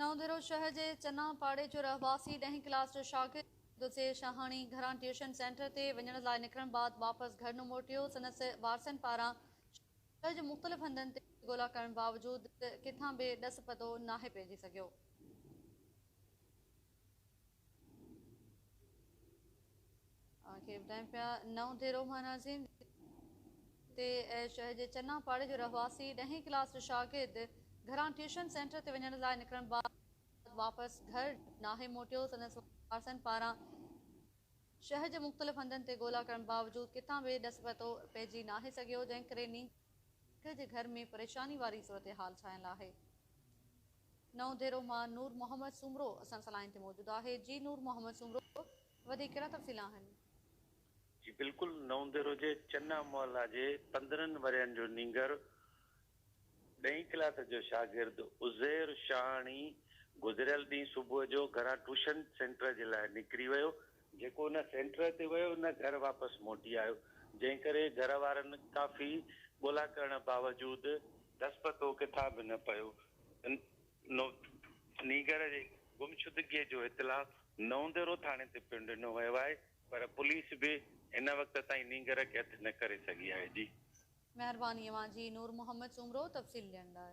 نئون ديرو شهر جي چنا پاڙي جو رهواسي ڏهين ڪلاس جو شاگرد عزير شاهاڻي گهران ٽيوشن سينٽر تي وڃڻ لاء نڪرڻ بعد واپس گهر نه موٽيو. سندس وارثن پاران شهر جي مختلف هنڌن تي ڳولا ڪرڻ باوجود ڪٿان به ڏس پتو ناهي پئجي سگهيو. اوهان کي ٻڌايون پيا نئون ديرو مان ناظرين تي شهر جي چنا پاڙي جو رهواسي ڏهين ڪلاس جو شاگرد گهران ٽيوشن سينٽر تي وڃڻ لاء نڪرڻ بعد واپس گهر ناهي موٽيو. سندس وارثن پاران شهر جي مختلف هنڌن تي ڳولا ڪرڻ باوجود ڪٿان به ڏس پتو پئجي ناهي سگهيو، جنهن ڪري نينگر جي گهر ۾ پريشاني واري صورتحال ڇانيل آهي. نئون ديرو مان نور محمد سومرو اسان سان لائين تي موجود آهي. جي نور محمد سومرو، وڌيڪ ڪهڙا تفصيل آهن؟ جي بلڪل، نئون ديرو جي چنا محلا جي 15 ورهين جو نينگر ڏهين ڪلاس جو شاگرد عزير شاهاڻي گذريل ڏينهن صبح جو گهران ٽيوشن سينٽر جي لاء نڪري ويو، جيڪو نه سينٽر تي ويو نه گهر واپس موٽي آيو، جنهن ڪري گهر وارن ڪافي ڳولا ڪرڻ باوجود ڏس پتو ڪٿان به نه پيو. نينگر جي گمشدگيء جو اطلاع نئون ديرو ٿاڻي تي پڻ ڏنو ويو آهي پر پوليس به هن وقت تائين نينگر کي هٿ نه ڪري سگهي آهي. جي. مهرباني اوهان جي نور محمد سومرو تفصيل ڏيڻ لاء.